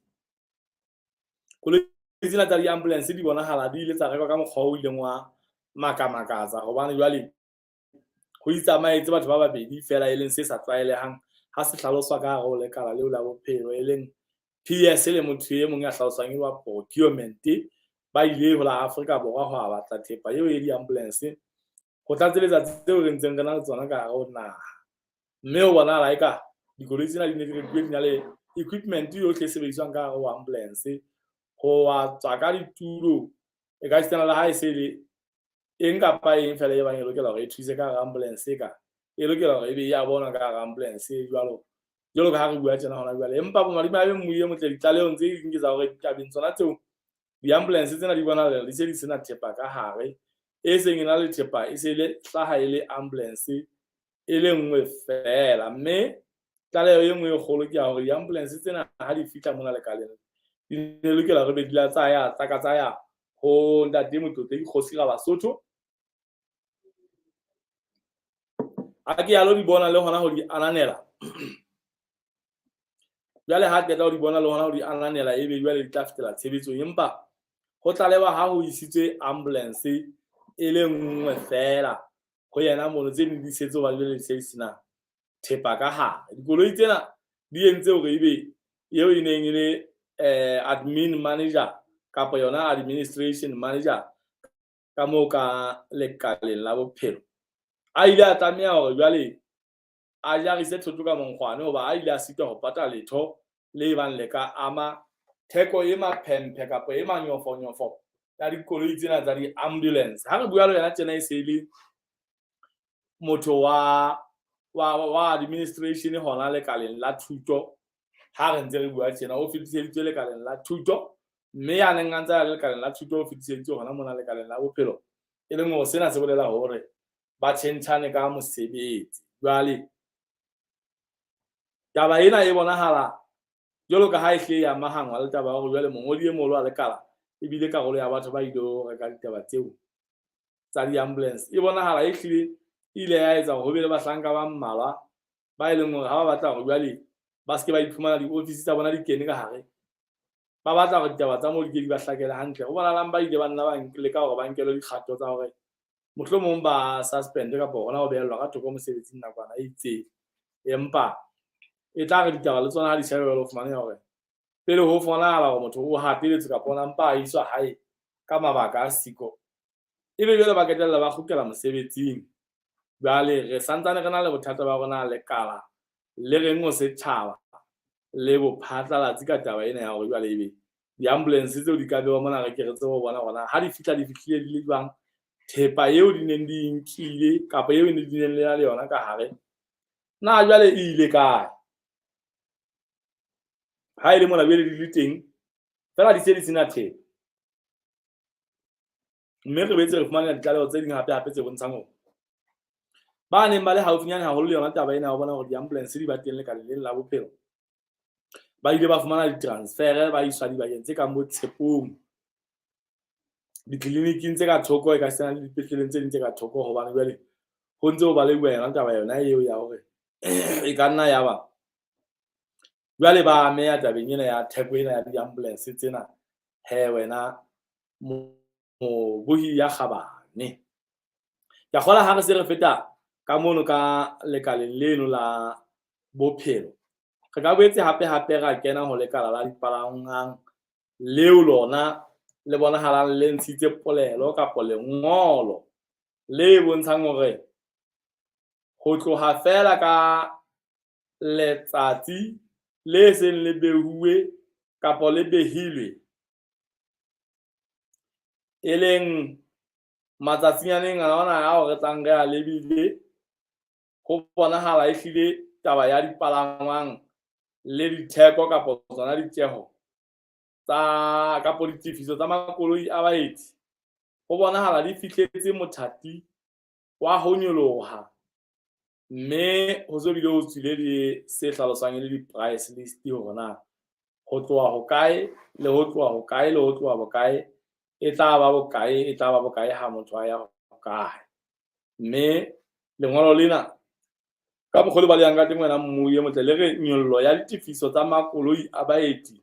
Koloi tsena tsa di-ambulance di bonahala di ile tsa rekwa ka mokgwa o ileng wa makamakatsa hobane jwale ho itsamaetse batho ba babedi fela e leng se sa tlwaelehang ha se hlaloswa ka hare ho lekala leo la bophelo e leng PS le motho e mong ya hlaloswang e wa procurement ba ile ho la Afrika Borwa ho a batla thepa eo e di-ambulance ho tlatseletsa tseo re ntseng re na le tsona ka hare ho naha. Mme ho bonahala eka dikoloi tsena di ne di rekuwe di na le equipment yohle e sebediswang ka hare ho ambulance ho wa tswa ka ditulo e ka sitana le ha e se le eng kapa eng fela e bang e lokela hore e thuse ka hare ambulance e ka e lokela hore ebe e ya bonwa ka hare ambulance e jwalo jwalo ka ha re bua tjena hona jwale. Empa bomadimabe Moie Motle ditlalehong tse ding ke tsa hore ditabeng tsona tseo di-ambulance tsena di bonahala di se di sena thepa ka hare e seng e na le thepa e se le hlaha e le ambulance e le nngwe fela. Mme tlaleho e nngwe e kgolo ke ya hore di-ambulance tsena ha di fihla mona lekaleng di ne lokela hore be di la tsaya tsa ka tsaya ho ntate Motlotlehi Kgosi Rabasotho. A ke ya lo di bona le hona ho di ananela. Jwale ha qeta ho di bona le hona ho di ananela, ebe jwale di tla fetela tshebetsong. Empa ho tlalewa ha ho isitswe ambulance e le nngwe feela ho yena mono, tse ding di setse hoba jwale di se di sena thepa ka hare. Dikoloi tsena di entse hore ebe eo e neng e le admin manager kapa yona administration manager ka moo ka lekaleng la bophelo a ile a tlameha hore jwale a jarise thoto ka monkgwane, hoba a ile a sitwa ho pata letho le bang le ka ama theko e maphemphe kapa e manyofonyofo ya dikoloi tsena tsa di-ambulance. Ha re bua le yena tjena, e se le motho wa administration hona lekaleng la thuto. Ha re ntse re bua tjena, o fetiseditswe lekaleng la thuto, mme ya neng a ntse a le lekaleng la thuto o fetiseditswe hona mona lekaleng la bophelo, e leng hore sena se bolela hore ba tjhentjhane ka mosebetsi. Jwale taba ena e bonahala jwalo ka ha e hle e amahangwa le taba ya hore jwale mongodi e moholo wa lekala ebile karolo ya batho ba ilo reka ditaba tseo tsa di-ambulance. E bonahala e hlile e ile ya etsa hore ho be le bahlanka ba mmalwa ba e leng hore ha ba batla hore jwale ba se ke ba iphumana diofisi tsa bona di kene ka hare, ba batla hore ditaba tsa moo di ke di ba hlakele hantle. Ho bonahalang ba ile ba nna ba leka hore ba nkelwe dikgato tsa hore mohlomong ba suspend kapa hona ho behellwa ka thoko mosebetsing nakwana e itseng. Empa e tla re ditaba le tsona ha di shebe jwalo, ho fumaneha hore pele ho fonahala hore motho o hateletswe kapa ona mpa a iswa hae ka mabaka a siko, ebe jwale ba qetella ba kgutlela mosebetsing. Jwale re santsane re na le bothata ba rona lekala le reng ho setjhaba le bophatlalatsi ka taba ena ya hore jwale ebe di-ambulance tseo di ka bewa mona, re ke re tsebe ho bona hore na ha di fihla di fihlile di le jwang, thepa eo di neng di nkile kapa eo di neng le na le yona ka hare na jwale e ile kae. Ha e le mona jwale di le teng feela, di se di sena thepa. Mme re boetse re fumana ditlaleho tse ding hape hape tse bontshang hore ba neng ba le haufinyane haholo le yona taba ena ya ho bona hore di-ambulance di ba teng lekaleng lena la bophelo, ba ile ba fumana di-transfer, ba iswa dibakeng tse kang bo Tshepong, ditleliniking tse ka thoko, e ka sena le dipetleleng tse ding tse ka thoko, hobane jwale ho ntse ho baleuwa yona taba yona eo ya hore e ka nna ya ba jwale ba ameha tabeng ena ya theko ena ya di-ambulance tsena. He wena mobohi ya kgabane, ke a kgola ha re se re feta ka mono ka lekaleng leno la bophelo, re ka boetse hape hape ra kena ho lekala la dipalangwang leo lona le bonahalang le ntshitse polelo kapa lengolo le bontshang hore ho tloha feela ka letsatsi le seng le behuwe kapa le behilwe, e leng matsatsing ana ao re tlang re a lebile, ho bonahala ehlile taba ya dipalangwang le ditheko kapa tsona ditjeho tsa kapa ditefiso tsa makoloi a baeti ho bonahala di fihletse mothati wa ho nyoloha, mme ho so bile ho tswile le se hlaloswang e le di-price list hore na ho tloha hokae le ho tloha hokae le ho tloha bokae e tla ba bokae, e tla ba bokae ha motho a ya hokae. Mme lengolo lena ka mokgwa le balehang ka teng, wena mmuyi e motle, le re nyollo ya ditefiso tsa makoloi a baeti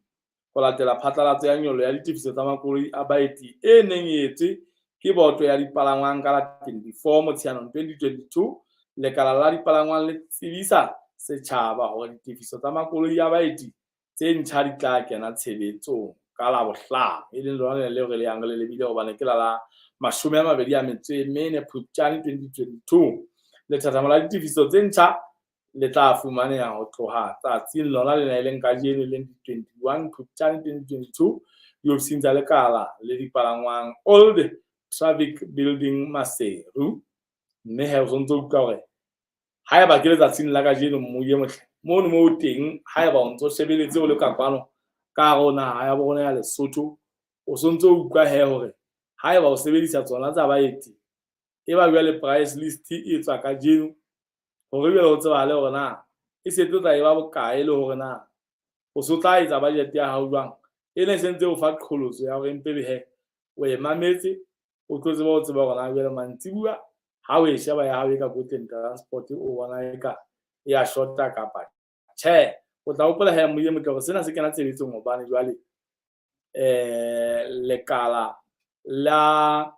ho latela phatlalatso ya nyollo ya ditefiso tsa makoloi a baeti e neng e etswe ke boto ya dipalangwang ka la 24 Motsheanong 2022, lekala la dipalangwang le tsebisa setjhaba hore ditefiso tsa makoloi a baeti tse ntjha di tla kena tshebetsong ka Labohlano, e leng lona lena leo re le yang re le lebile, hobane ke la 24 Phupjane 2022. Lethathamo la ditefiso tse ntjha le tla fumaneha ho tloha tsatsing lona lena e leng kajeno, e leng 21 Phupjane 2022, diofising tsa lekala le dipalangwang, Old Traffic Building, Maseru. Mme he o sontso utlwa hore haeba ke letsatsing la kajeno, mmuyi e motle, mono mo o teng, haeba o ntso shebeletse o le ka kwano ka hare ho naha ya bo rona ya Lesotho, o sontso utlwa he hore haeba o sebedisa tsona tsa baeti, e ba jwale price list e tswa kajeno hore jwale ho tsebahale hore na e se tlo tla e ba bokae le hore na o so tla etsa budget ya hao jwang. Ena e sentse o fa qholotso ya hore empe be he o e mametse, o tlo tseba ho tseba hore na jwale mantsibuya Ha o e sheba ya hao e ka Kotleng Transport, o bona eka e ya shota kapa tjhe. O tla hopola he moye motle hore sena se kena tshebetsong hobane jwale lekala la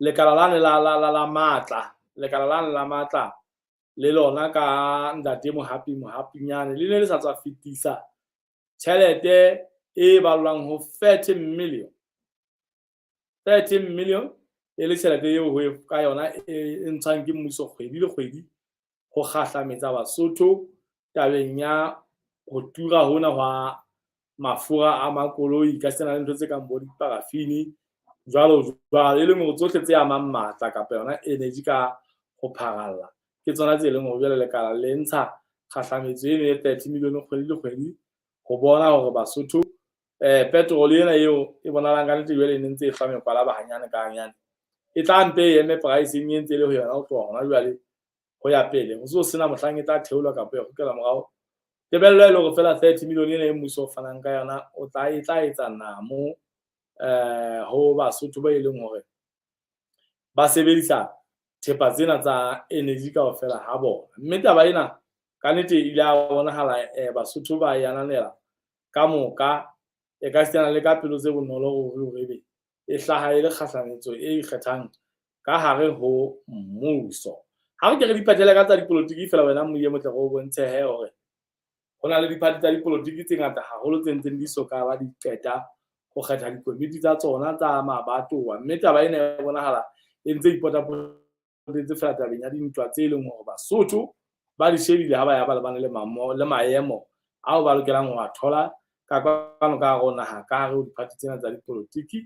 lekala lane la la la la matla, lekala lane la matla le lona ka ntate Mohapi Mohapinyane le ne le sa tswa fetisa tjhelete e ballwang ho 30 million. 30 million e le tjhelete eo ho ka yona e ntshwang ke mmuso kgwedi le kgwedi ho kgahlametsa Basotho tabeng ya ho tura hona hwa mafura a makoloi ka sena le ntho tse kang bo diparafini jwalo jwalo, e leng hore tsohle tse amang matla kapa yona energy ka ho pharalla ke tsona tse leng hore jwale lekala le ntsha kgahlametso eno e 30 million kgwedi le kgwedi ho bona hore Basotho petrol ena eo e bonahalang ka nnete jwale e ne ntse e hlwa mekwalaba hanyane ka hanyane e tla mpe e eme pricing e ntse e le ho yona ho tloha hona jwale ho ya pele, ho se sena mohlang e tla theolwa kapa ya kgutlela morao. Tebello e le hore fela 30 million ena e mmuso o fanang ka yona o tla e tla etsa namo ho Basotho ba e leng hore ba sebedisa thepa tsena tsa energy kaofela ha bona. Mme taba ena ka nnete ile ya bonahala Basotho ba e ananela ka moka, e ka sitana le ka pelo tse bonolo ruri hore ebe e hlaha e le kgahlametso e ikgethang ka hare ho mmuso. Ha re ke re diphathele ka tsa dipolotiki fela wena moye motle re o bontshe he hore ho na le diphathi tsa dipolotiki tse ngata haholo tse ntseng di soka ba di qeta ho kgetha dikomiti tsa tsona tsa mabatowa. Mme taba ena e bonahala e ntse ipotapotetse fela tabeng ya dintwa tse leng hore Basotho ba di shebile ha ba ya ba lebane le le maemo ao ba lokelang ho a thola ka kwano ka hare ho naha, ka hare ho diphathi tsena tsa dipolotiki.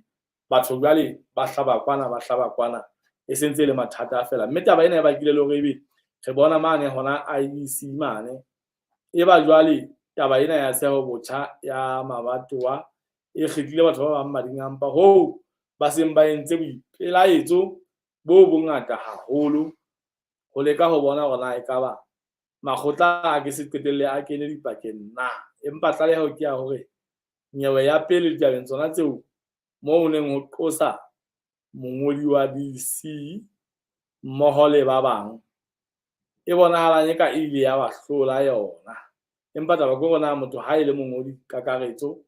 Batho jwale ba hlaba kwana, ba hlaba kwana, e sentse e le mathata fela. Mme taba ena e bakile le hore ebe re bona mane hona IEC mane e ba jwale taba ena ya tsheho botjha ya mabatowa e kgetlile batho ba bang mading a mpa hoo ba seng ba entse boipelaetso bo bongata haholo ho leka ho bona hore na ekaba makgotla a ke se qetelle a kene dipakeng na. Empa tlaleho ke ya hore nyewe ya pele ditabeng tsona tseo moo ho neng ho qosa mongodi wa DC mmoho le ba bang e bonahalang eka e ile ya ba hlola yona. Empa taba ke hore na motho ha e le mongodi kakaretso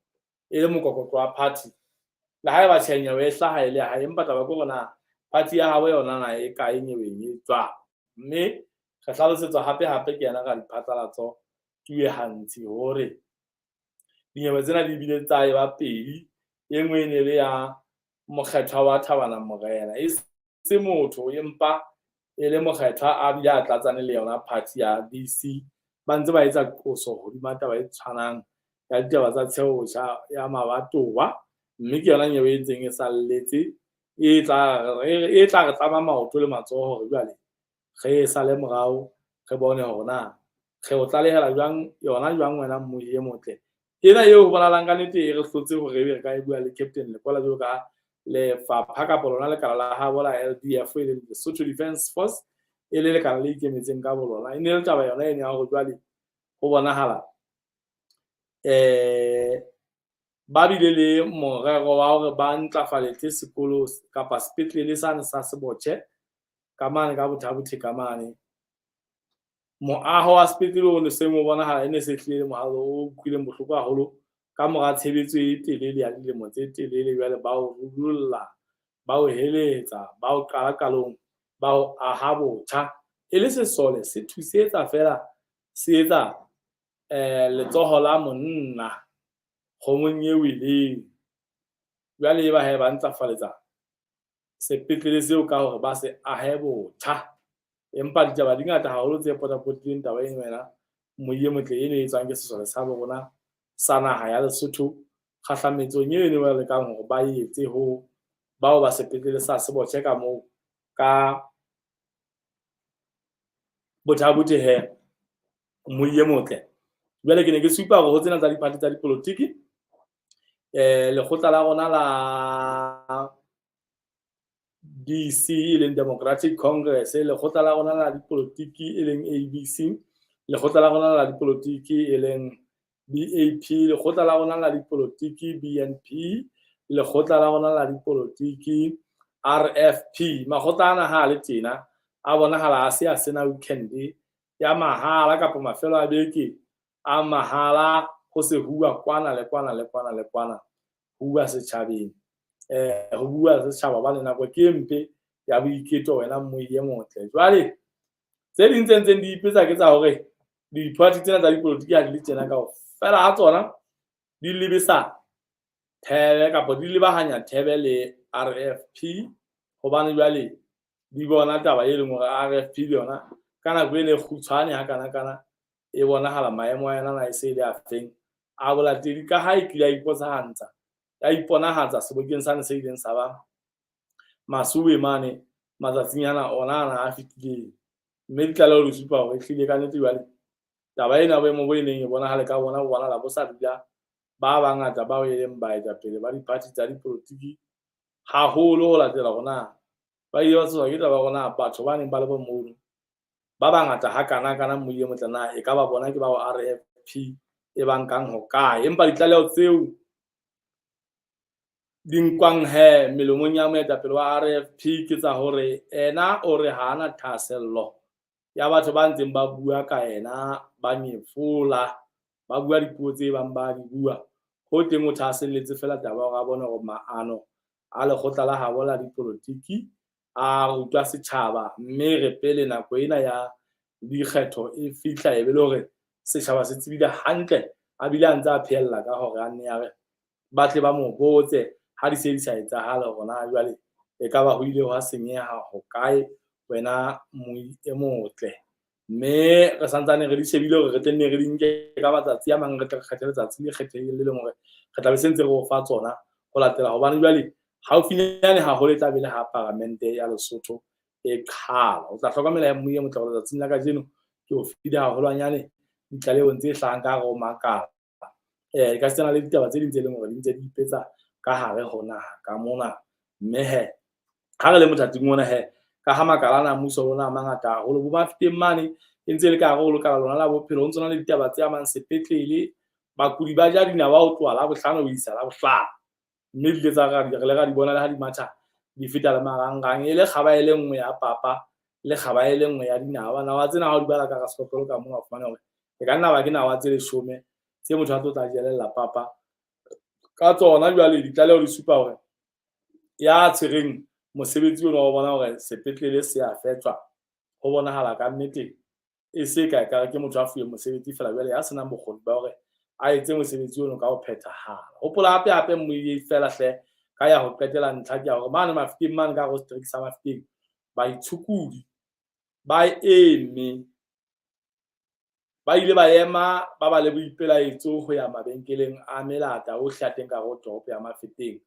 e le mokokotlo wa party, le haeba tjhe nyewe e hlaha e le ya hae, empa taba ke hore na party ya habo yona na e kae nyeweng e jwang. Mme re hlalosetswa hape hape ke yena ka diphatlalatso Tue Hantsi hore dinyewe tsena di bile tsa eba pedi. E nngwe e ne le ya mokgethwa wa Thabana Morena, e se motho empa e le mokgethwa a bile a tlatsane le yona party ya DC. Ba ntse ba etsa qoso hodima taba e tshwanang ya ditaba tsa tsheho botjha ya mabatowa, mme ke yona nyewe e ntseng e salletse e tla re tlama maoto le matsoho hore jwale re sale morao re bone hore na re o tlalehela jwang yona jwang wena mmohi e motle. Ena eo ho bonahalang ka nnete e re hlotse hore ebe re ka e bua le Captain Lekola jwalo ka lefapha kapa lona lekala la habo la LDF e leng Lesotho Defence Force, e le lekala le ikemetseng ka bolona. E ne le taba yona ene ya hore jwale ho bonahala ba bile le morero wa hore ba ntlafaletse sekolo kapa sepetlele sane sa Sebotjhe ka mane ka Botha-Bothe ka mane. Moaho wa sepetlele o ne seng o bonahala e ne se hlile moaho o utlwileng bohloko haholo ka mora tshebetso e telele ya dilemo tse telele. Jwale ba o rurulla, ba o heletsa, ba o qala qalong, ba o aha botjha. E le sesole se thusetsa fela se etsa letsoho la monna kgomong e weleng. Jwale e ba he ba ntlafaletsa sepetlele seo ka hore ba se ahe botjha. Empa ditaba di ngata haholo tse potapotileng taba eno wena moye motle eno e etswang ke sesole sa bo rona sa naha ya Lesotho kgahlametsong eo e ba lekang hore ba etse ho bao ba sepetlele sa Sebotjhe ka moo ka Botha-Bothe he moye motle. Jwale ke ne ke supa hore ho tsena tsa diphathi tsa dipolotiki lekgotla la rona la DC e leng Democratic Congress, lekgotla la rona la dipolotiki e leng ABC, lekgotla la rona la dipolotiki e leng BAP, lekgotla la rona la dipolotiki BNP, lekgotla la rona la dipolotiki RFP. Makgotla ana ha a le tjena a bonahala a se a sena weekend ya mahala kapa mafelo a beke a mahala, ho se huwa kwana le kwana le kwana le kwana, ho bua setjhabeng, ho bua setjhaba hobane nako ke mpe ya boiketlo wena mmoiye motle. Jwale tse ding tse ntseng di ipetsa ke tsa hore diphathi tsena tsa dipolotiki ha di le tjena kaofela ha tsona di lebisa thebe kapa di lebahanya thebe le RFP, hobane jwale di bona taba e leng hore RFP le yona ka nako e ne kgutshwane ha kana kana e bonahala maemo a yona na e se e le a feng a bolatedi, ka ha e kile ya iponahatsa sebokeng sane se ileng sa ba masuwe mane matsatsing ana ona ana a fetileng. Mme ditlaleho di supa hore ehlile ka nnete jwale taba ena boemo bo e neng e bonahale ka bona bo bonahala bo sa dula ba bangata bao e leng baetapele ba diphathi tsa dipolotiki haholo, ho latela hore na ba ile ba tshoswa ke taba ya hore na batho ba neng ba le bo mono ba bangata hakana-kana mmoile motle na e ka ba bona ke bao RFP e ba nkang hokae. Empa ditlaleho tseo di nkwang he melomong ya moetapele wa RFP ke tsa hore ena o re ha ana thahasello ya batho ba ntseng ba bua ka yena, ba nyefola, ba bua dipuo tse bang ba di bua. Ho teng o thahaselletse fela taba ya hore a bone hore maano a lekgotla la habo la dipolotiki a rutwa setjhaba, mme re pele nako ena ya dikgetho e fihla e be le hore setjhaba se tsebile hantle, a bile a ntse a phehella ka hore a nne a re ba tle ba mo botse ha di se di sa etsahale hore na jwale e ka ba ho ile hwa senyeha hokae wena moi e motle. Mme re santsane re di shebile hore re tle nne re di nke ka matsatsi a mang, re tle re kgethe letsatsi le kgethehileng le leng hore re tla be se ntse re o fa tsona ho latela, hobane jwale haufinyane haholo e tla be le ha paramente ya Lesotho e qhala. O tla hlokomela ya mmoiye motle hore letsatsing la kajeno ke o file haholwanyane ditlalehong tse hlahang ka hare ho makala. Ka setsana le ditaba tse ding tse leng hore di ntse di ipetsa ka hare ho naha ka mona. Mme he ha re le mothating ona he, ka ha makala ana a mmuso lona a mangata haholo, bo Mafeteng mane e ntse e le ka hare ho lekala lona la bophelo, ho ntso na le ditaba tse amang sepetlele, bakudi ba ja dinawa ho tloha Labohlano ho isa Labohlano. Mme di ile tsa re le ra di bona le ha di matha di feta le marangrang, e le kgaba e le nngwe ya papa le kgaba e le nngwe ya dinawa. Nawa tsena ha o di bala ka hara sekotlolo ka mona, o fumana hore e ka nna ba ke nawa tse 10 tse motho a tlo tla jelella papa ka tsona. Jwale ditlaleho di supa hore ya tshwereng mosebetsi ona wa bona hore sepetlele se a fetwa, ho bonahala ka nnete e se ka ekare ke motho a fuweng mosebetsi fela jwale ya senang bokgoni ba hore a etse mosebetsi ono ka ho phethahala. Hopola hape hape mmoile fela hle ka ya ho qetela ntlha ke ya hore mane Mafeteng mane ka hare ho setereke sa Mafeteng baitshokodi ba eme, ba ile ba ema ba ba le boipelaetso ho ya mabenkeleng a melata ohle a teng ka hare ho toropo ya Mafeteng.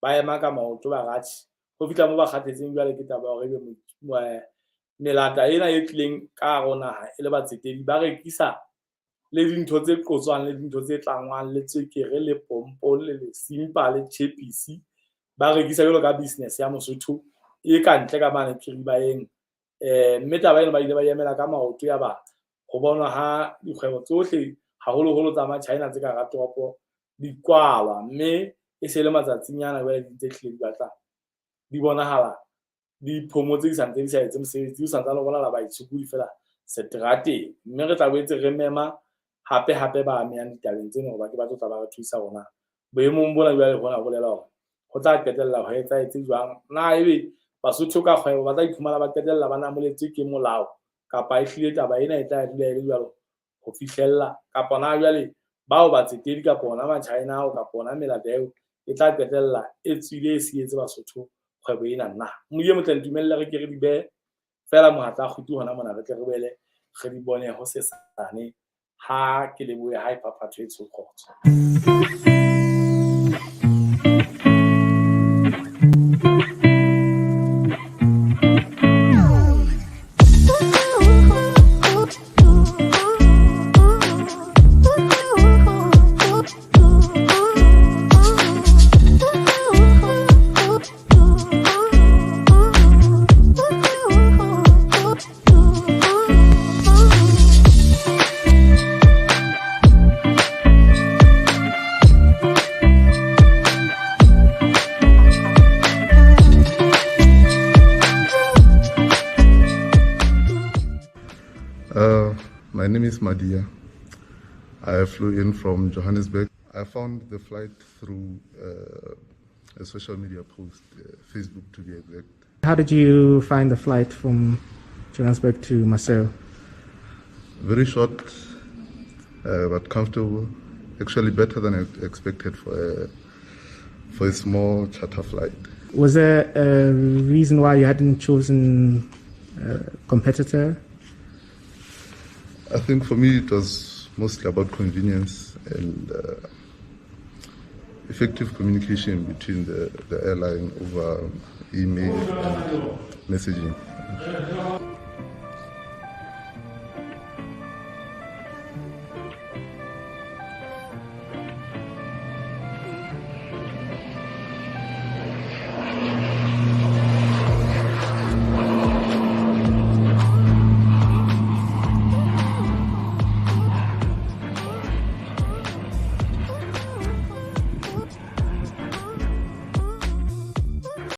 Ba ema ka maoto ba ratjhe ho fihla moo ba kgathetseng jwale ke taba ya hore ebe melata ena e tlileng ka hare ho naha e le batsetedi ba rekisa le dintho tse qotswang le dintho tse tlangwang le tswekere le pompo le lesimpa le tjhepisi, ba rekisa jwalo ka business ya Mosotho e ka ntle ka mane Kiribaeng. Mme taba ena ba ile ba emela ka maoto ya ba ho bonwa ha dikgwebo tsohle haholoholo tsa ma-China tse ka hara toropo di kwalwa, mme e se le matsatsinyana jwale di ntse hlile di batla di bonahala di phomotse di sa ntse di sa etse mosebetsi, o santsane o bonahala baitshokodi fela seterateng. Mme re tla boetse re mema hape hape ba amehang ditabeng tsena hore ba ke ba tlo tla ba re thusa hore na boemong bona jwale hona bolela hore ho tla qetella ho etsahetse jwang. Na ebe Basotho ka kgwebo ba tla iphumana ba qetella ba namoletswe ke molao, kapa ehlile taba ena e tla dula e le jwalo ho fihlella, kapa na jwale bao batsetedi kapa ona ma-China ao kapa ona melata eo e tla qetella e tswile e sietse Basotho kgwebo ena na. Mmoiye motle ntumelle re ke re di behe fela mohatla kguti hona mona, re tle re boele re di bone ho sesane. Ha ke lebohe ha e phaphatho e tshokgotso. is Madia. I flew in from Johannesburg. I found the flight through a social media post, Facebook to be exact. How did you find the flight from Johannesburg to Maseru? Very short, but comfortable. Actually better than I expected for a small charter flight. Was there a reason why you hadn't chosen a competitor? I think for me it was mostly about convenience and effective communication between the airline over email and messaging.